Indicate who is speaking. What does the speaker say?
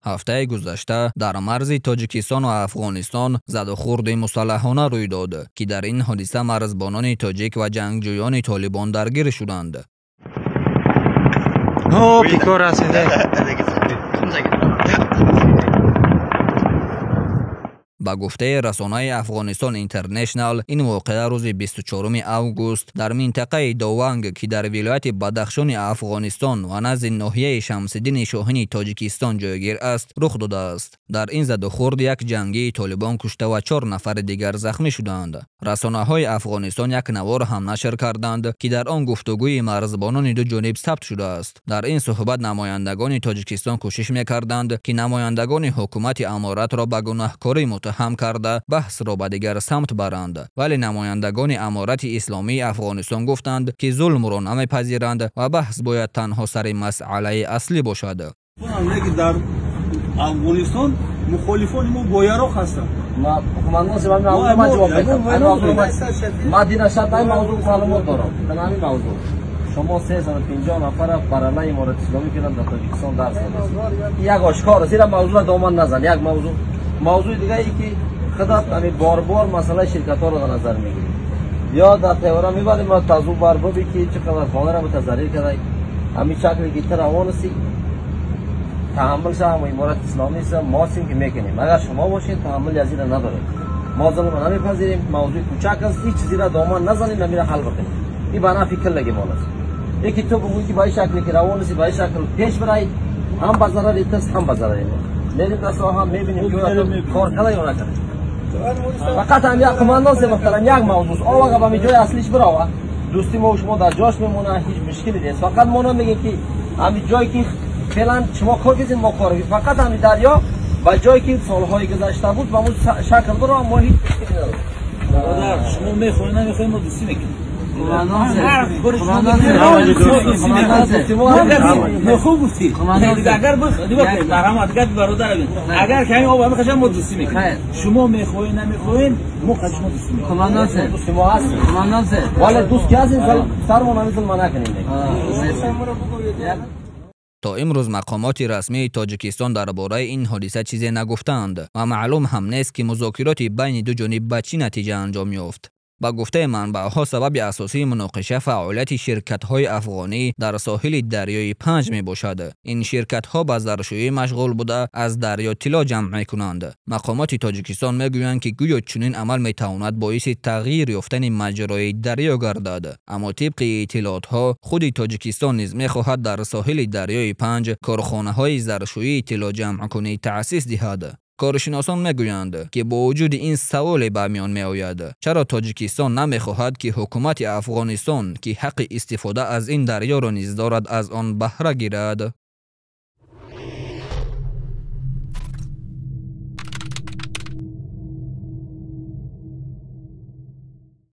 Speaker 1: Ҳафтаи гузашта дар марзи Тоҷикистон ва Афғонистон задухӯрди мусаллаҳона рӯй дод, ки дар ин ҳодиса марзбонони тоҷик ва ҷангҷӯёни толибон даргир шуданд. Ба гуфтаи расонаи Афғонистон Интернешнал, ин воқеа рӯзи 24 август дар минтақаи Дованг, ки дар вилояти Бадахшони Афғонистон ва назди ноҳияи Шамсиддини Шоҳини Тоҷикистон ҷойгир аст, рух додааст. Дар ин задухӯрд як ҷангии толибон кушта ва 4 нафари дигар захмӣ шуданд. Расонаҳои Афғонистон як навор ҳам нашр карданд, ки дар он гуфтугӯи марзбонони ду ҷониб сабт шудааст. Дар ин суҳбат намояндагони Тоҷикистон кӯшиш мекарданд, ки намояндагони ҳукумати аморатро ба гунаҳкорӣ муттаҳам карда баҳсро ба дигар самт баранд. Вале намояндагони аморати исломии Афғонистон гуфтанд, ки зулмро намепазиранд ва баҳс бояд танҳо сари масъалаи аслӣ бошад.
Speaker 2: Дар Афғонистон мухолифони мо бо яроқ ҳастанд.
Speaker 3: Ман дина мавзӯъ маълумот дорам. Дар ҳамин мавзӯъ шумо 350 нафар бар алайҳи иморати исломӣ карданд, дар Тоҷикистон дарс додед. Як ошкор аст, ин мавзӯъро доман назан. Як мавзӯъ. Мавзӯи дигаре ки худат ҳамин борбор масъалаи ширкатҳоро дар назар мегирӣ. Ё дар тайёра мебарем ва тазу бар бубӣ ки чӣ қадар хонаро мутазаррир карда. Ҳамин шакле ки ту равон ҳастӣ, таҳаммул шав, иморати исломӣ аст, мо ҳастем ки мекунем. Агар шумо бошед, таҳаммули аз инро надоред. Мо зулмро намепазирем, мавзӯи кӯчак аст, ҳеҷ чизеро доман назанем, ҳаминро ҳал бикунем. Ин ба нафъи куллаги мол аст. Яке ту бигӯӣ ки ба ин шакле ки равон ҳастӣ, ба ин шакл пеш барай, ҳам ба зарари туст, ҳам ба зарари мо. Мерим дар соҳа, мебинем ки кор карда ё накарда. Фақат ҳам як командон се мухтарам як мавзӯъ. Ова ба ҷои аслиш бирава. Дӯсти мо шумо дар ҷош мемонад, ҳеҷ мушкиле нест. Фақат мо намегем ки ҳамин ҷое ки феълан шумо кор кардед, мо кор кардем. Фақат ҳамин дарё ба ҷое ки солҳои гузашта буд, ба он шакл бирава, мо ҳеҷ мушкиле надорем.
Speaker 4: Бародар, шумо мехоҳед намехоҳед, мо дӯстӣ мекунем. Хуб гуфтӣ. Агар агар ками об мехошам, мо дӯстӣ мекунем. Шумо мехоҳед намехоҳед, мо қад шумо дӯстӣ мекунем.
Speaker 3: Дӯсти мо ҳастем. Вале дӯст ки ҳастем, сармон ҳамин зулма накунем.
Speaker 1: То имрӯз мақомоти расмии Тоҷикистон дар бораи ин ҳодиса чизе нагуфтаанд ва маълум ҳам нест, ки музокироти байни ду ҷониб ба чӣ натиҷа анҷом ёфт. Ба гуфтаи манбаъҳо, сабаби асосии муноқиша фаъолияти ширкатҳои афғонӣ дар соҳили дарёи Панҷ мебошад. Ин ширкатҳо ба заршӯӣ машғул буда, аз дарё тилло ҷамъ мекунанд. Мақомоти Тоҷикистон мегӯянд, ки гӯё чунин амал метавонад боиси тағйир ёфтани маҷрои дарё гардад. Аммо тибқи иттилоотҳо, худи Тоҷикистон низ мехоҳад дар соҳили дарёи Панҷ корхонаҳои заршӯии тиллоҷамъкунӣ таъсис диҳад. Коршиносон мегӯянд, ки бо вуҷуди ин саволе ба миён меояд: чаро Тоҷикистон намехоҳад, ки ҳукумати Афғонистон, ки ҳаққи истифода аз ин дарёро низ дорад, аз он баҳра гирад?